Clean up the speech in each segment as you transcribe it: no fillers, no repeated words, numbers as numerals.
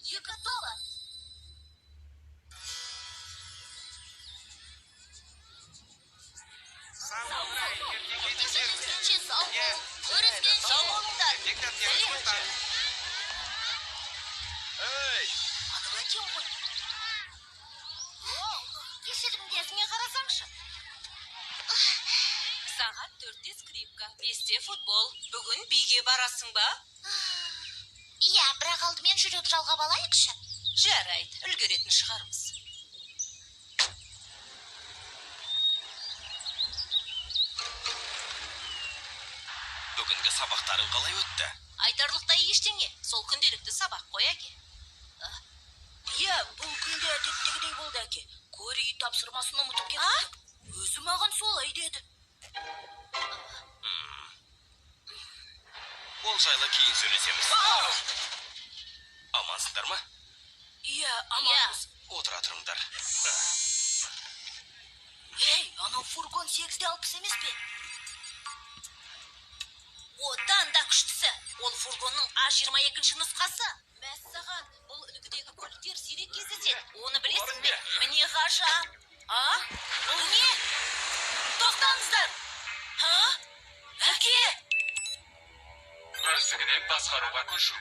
Екі тобот. Кездескенше сау бол. Көріскенше. Сау болыңдар. Ертең дәптерді ұмытпа. Ей! Анау әкем ғой. Кешіріңдер. Өзіңе қарасаңшы. Сағат 4-те скрипка, 5-те футбол. Бүгін биге барасың ба? Иә, бірақ алдымен жүрек жалғап алайықшы. Жарайды, үлгеретін шығармыз. Бүгінгі сабақтарың қалай өтті? Айтарлықтай ештеңе. Сол күнделікті сабақ қой, әке. Иә, бұл күнде әдеттегідей болды, әке. Кори үй тапсырмасын ұмытып кетіпті. Өзі маған солай деді. Ол жайлы кейін сөйлесеміз. Амансыңдар ма? Иә, аманбыз. Отыра тұрыңдар. Ей, анау фургон 8-де 60 емес пе? Одан да күштісі. Ол фургонның А22 нұсқасы. Мәссаған, бұл үлгідегі көліктер сирек кездеседі. Оны білесің бе? Міне ғажап. А? Бұл не? Тоқтаңыздар. А? Әке! Өздігінен басқаруға көшу.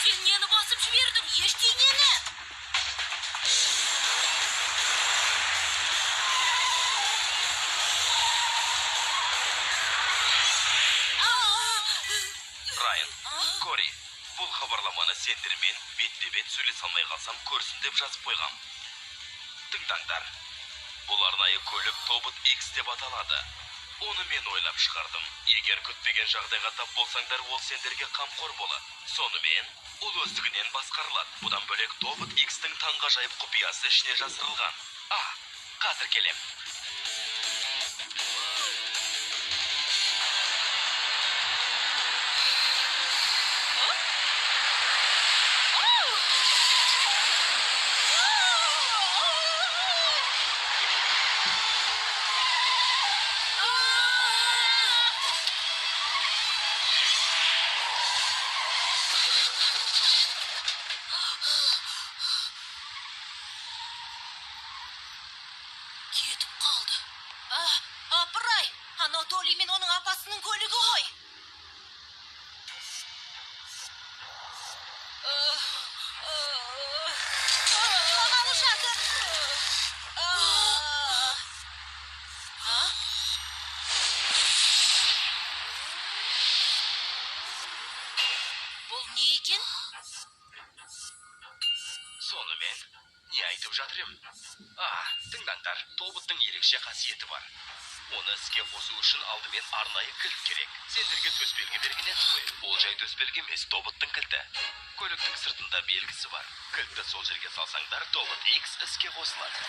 Сен нені басып жібердің? Ештеңені! Райан, Кори, бұл хабарламаны сендермен бетпе-бет сөйлесе алмай қалсам көрсін деп жазып қойғам. Тыңдаңдар. Бұл арнайы көлік Тобот X деп аталады. Оны мен ойлап шығардым. Егер күтпеген жағдайға тап болсаңдар, ол сендерге қамқор болады. Сонымен, ол өздігінен басқарылады. Бұдан бөлек Тобот X-тің таңғажайып құпиясы ішіне жасырылған. А, қазір келем. Кетіп қалды. А, апырай! Анау Долли мен оның апасының көлігі ғой. Құлағалы жатыр. А? Бұл не екен? Сонымен, не айтып жатыр ем? А, тыңдаңдар, Тоботтың ерекше қасиеті бар. Оны іске қосу үшін алдымен арнайы кілт керек. Сендерге төсбелгі берген едім ғой. Ол жай төсбелгі емес, Тоботтың кілті. Көліктің сыртында белгісі бар. Кілтті сол жерге салсаңдар, Тобот X іске қосылады.